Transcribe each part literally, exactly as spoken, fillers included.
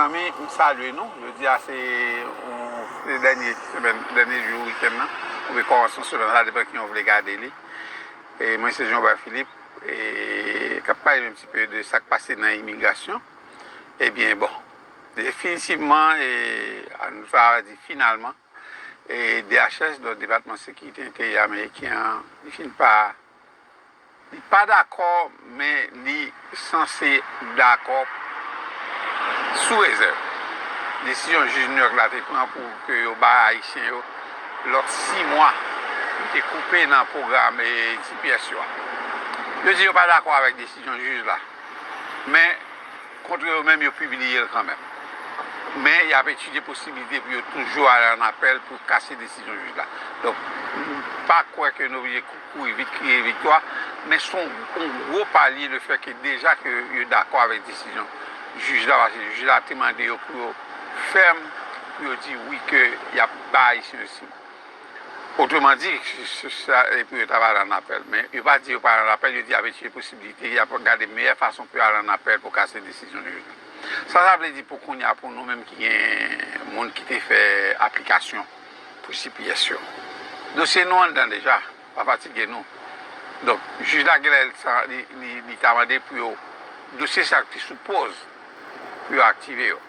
Zanmi, m salye nou. Jodi a se yon, se dènye semèn, dènye jou wikenn nan. Oubyen kòmansman semèn nan, sa depann kijan w vle gade li. E mwen se Jean Robert Philippe, e k ap pale n ti pe de sa k pase nan imigrasyon. Ebyen, bon, definitivman, e, nou ta di finalman, e D H S, donk Depatman Sekirite Enteryè Ameriken an, li fin pa, li pa dakò, men li sanse dakò sou rezèv. Desizyon jij New York la te pran pou ke yo bay Ayisyen yo lòt sis mwa pou te koupe nan pwogram, e, T P S yo a. Yo di yo pa dakò avèk desizyon jij la. Men, kontre yo menm, yo pibliye l kanmenm. Men, y ap etidye posiblite pou yo toujou ale an apèl pou kase desizyon jij la. Donk, m pa kwè ke nou oblije kou-, kouri vit, kriye viktwa, men se yon, yon gwo pa li lefètke deja ke yo dakò avèk desizyon jij la, paske jij la te mande yo pou yo fèm, pou yo di wi ke y ap bay Ayisyen yo sis mwa. Otreman di, se, se, sa, e pou yo ta pral an apèl. Men yo pa di yo pral an apèl, yo di y ap etidye posiblite, y ap gade meyè fason pou yo al an apèl pou kase desizyon jij la. Sa, sa vle di pou kounye a, pou nou menm ki gen moun ki te fè aplikasyon pou C P S yo. Dosye nou anndan deja, pa fatige nou. Donk, jij la genlè li, li, li ta mande pou yo, dosye sa ki sou poz, pou yo aktive yo.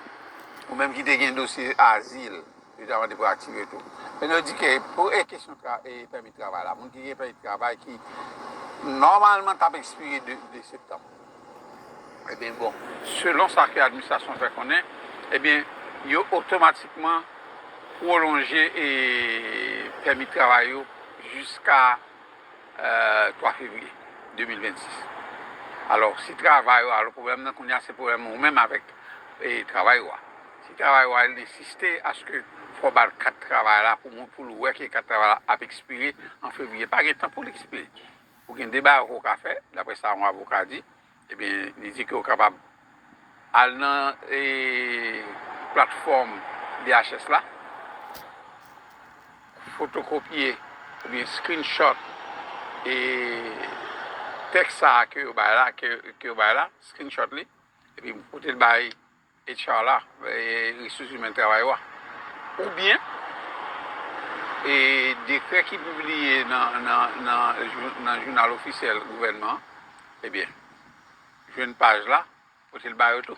Ou menm ki te gen dosye azil, yo ta mande pou aktive tou. Men yo di ke pou e kesyon tra-, e pèmi travay la, moun ki gen pèmi travay ki nòmalman t ap ekspire de, de septanm. Ebyen, bon, selon sa ke administrasyon fè konnen, ebyen, yo otomatikman pwolonje, e, pèmi travay yo jiska, e, twa fevriye de mil vennsis. Alò, si travay ou, alò, pwoblèm nan kounye a, se pwoblèm ou menm avèk, e, travay ou a. Si travay ou a, li ensiste aske fò w ba l kat travay la pou moun, pou l wè ke kat travay la ap ekspire an fevriye. Pa gen tan pou l ekspire. Ou gen de bagay ou ka fè, daprè sa yon avoka di, ebyen, li di ke w kapab al nan, e, platfòm D H S la, fotokopye oubyen screenshot, e, tèks sa a ke yo bay la, ke, ke yo bay la, screenshot li, epi pote l bay H R la, e, resous imèn travay yo a. Oubyen, e, dekrè ki pibliye nan, nan, nan, jou-, nan jounal ofisyèl gouvènman an, ebyen, jwenn paj la, pote l ba yo tou.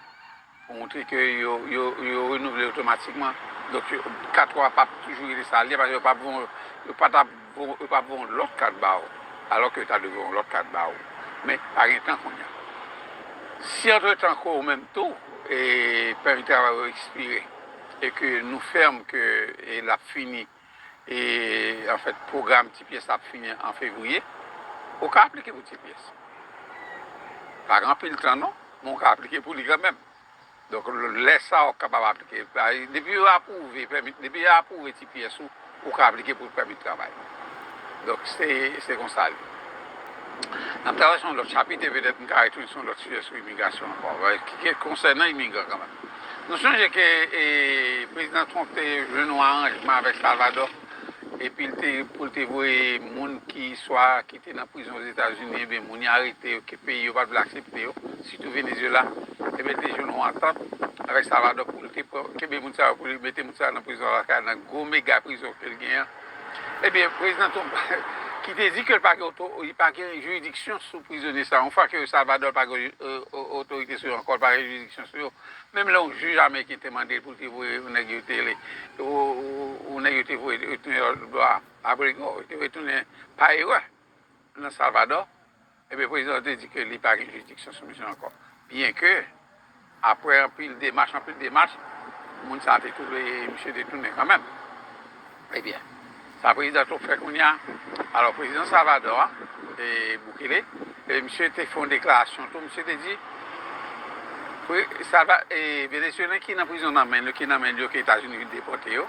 Pou montre ke yo, yo, yo renouvle otomatikman. Donk, yo, kat ou a p ap toujou rete sa l ye, paske yo p ap voye, yo pa t ap voye, yo p ap voye yon lòt kat ba ou, alò ke yo ta dwe voye yon lòt kat ba ou. Men, pa gen tan kounye a. Si antretan ke ou menm tou, e, pèmi travay ou ekspire, e ke nou fèm ke, e, l ap fini, e, anfèt, pwogram T P S la ap fini an fevriye, ou ka aplike pou T P S. Pa gen anpil tan non, men ou ka aplike pou li kanmenm. Donk, lè sa a, ou kapab aplike. Depi yo apwouve pèmi, depi yo apwouve T P S ou, ou ka aplike pou pèmi travay. Donk, se, se konsa l ye. N ap travèse yon lòt chapit, e petèt m ka retounen sou yon lòt sijè sou imigrasyon ankò, ki, ki konsènan imigran kanmenm. Nou sonje ke, e, Prezidan Trump te jwenn yon aranjman avèk Salvador, epi l te, pou l te voye moun ki swa ki te nan prizon Ozetazini, ebyen moun y arete yo, ke peyi yo pa t vle aksepte yo, sitou Venezuela, ebyen l te jwenn yon antant avèk Salvador pou l te pran, kenbe moun sa yo, pou l mete moun sa yo nan prizon lakay, nan gwo mega prizon ke l genyen an. Ebyen, Prezidan Trump, ki te di ke l pa gen oto-, li pa gen jiridiksyon sou prizonye sa yo, yon fwa ke Salvador pa gen, e, o-, otorite sou yo ankò, l pa gen jiridiksyon sou yo, menm lè yon jij ameriken te mande l pou l te voye yon nèg yo te rele, yon, yon, yon nèg yo te voye retounen lòtbò a, Abrego, yo te retounen pa erè nan Salvador, ebyen, prezidan an te di ke li pa gen jiridiksyon sou misye ankò. Byenke, apre anpil demach, anpil demach, moun sa a te tounen, misye te tounen kanmenm. Ebyen, sa prezidan Trump fè kounye a. Alò, prezidan Salvador a, e, Bukele, e, misye te fè yon deklarasyon tou, misye te di, pre-, Salva-, e, Venezuelyen ki nan prizon nan men l yo, ki nan men l yo, ke Etazini vin depòte yo,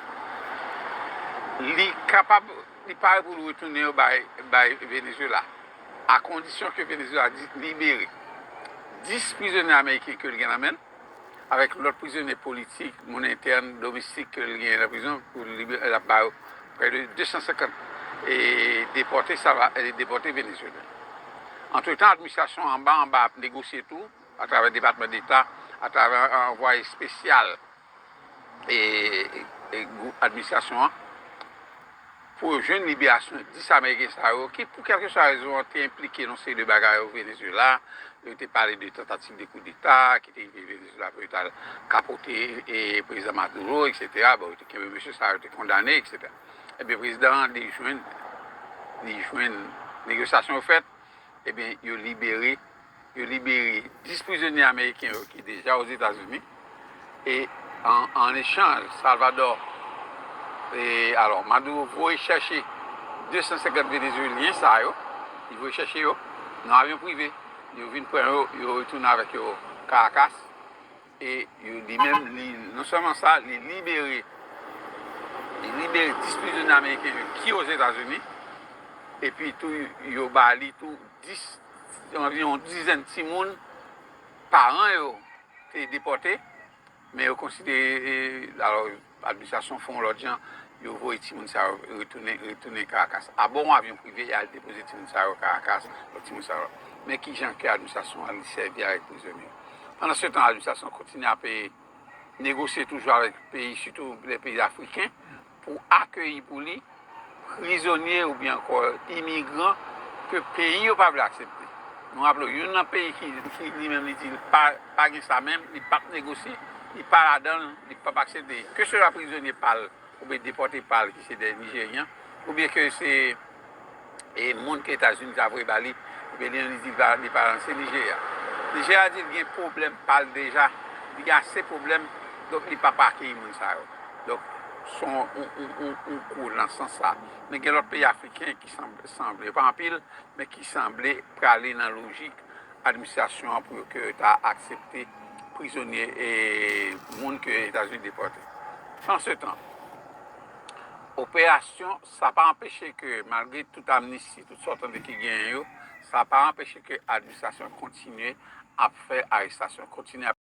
li kapab, li pare pou l retounen yo bay, bay Venezuela, a kondisyon ke Venezuela di-, libere dis prizonye ameriken ke l gen nan men l, avèk lòt prizonye politik, moun entèn, domestik ke l genyen nan prizon, pou l libere, l ap ba yo prè de de san senkant, e, depòte, sa va, e, depòte Venezuelyen. Antretan, administrasyon anba, anba ap negosye tou, atravè Depatman Deta, atravè anvwaye espesyal e, e, e gwoup administrasyon an, pou yo jwenn liberasyon dis Ameriken sa yo ki, pou kèlkeswa rezon, te enplike nan seri de bagay o Venezuela. Yo te pale de tantativ de koudeta ki te rive Venezuela pou yo t al kapote e prezidan Maduro, etsetera. Bon, yo te kenbe mesye sa yo, te kondane, etsetera. Ebyen, prezidan an, li jwenn, li jwenn negosyasyon yo fèt, ebyen, yo libere, yo libere dis prizonye ameriken yo ki deja Ozetazini. E an, an echanj, Salvador, e, alò, Maduro voye chèche de san senkant Venezuelyen sa yo, li voye chèche yo nan avyon prive. Yo vin pran yo, yo retounen avèk yo Caracas. E yo, li menm, li, non sèlman sa, li libere, li libere dis prizonye ameriken yo ki Ozetazini. Epi tou, yo ba li tou dis, anviwon dizèn timoun, paran yo te depòte, men yo konsidere, e, alò, administrasyon fè yon lòt jan, yo voye timoun sa yo retounen, retounen Caracas. Abò yon avyon prive, y al depoze timoun sa yo Caracas, lòt timoun sa yo. Men ki jan ke administrasyon an li sèvi avèk prizonye. Pandan se tan, administrasyon kontinye ap, e, negosye toujou avèk peyi, sitou de peyi afriken, pou akeyi pou li prizonye oubyen ankò imigran ke peyi yo pa vle aksepte. Nou raple w, youn nan peyi ki, ki li menm li di l pa, pa gen sa menm, li p ap negosye, li pa ladan l, li p ap aksepte. Keseswa prizonye pa l oubyen depòte pa l ki se de Nijeryen, oubyen ke se e moun ke Etazini ta voye ba li, ebyen, li, li di li pa, li pa ranse Nijerya. Nijerya di l gen pwoblèm pa l deja, li gen ase pwoblèm, donk li p ap akeyi moun sa yo. Donk, se yon, yon, yon, yon, yon kou nan sans sa. Men gen lòt peyi afriken ki sanble, sanble, pa anpil, men ki sanble prale nan lojik administrasyon an pou yo ke yo ta aksepte prizonye e moun ke Etazini depòte. Pandan se tan, operasyon, sa pa anpeche ke, malgre tout amnisti, tout sa w tande ki genyen yo, sa pa anpeche ke administrasyon kontinye ap fè arestasyon, kontinye ap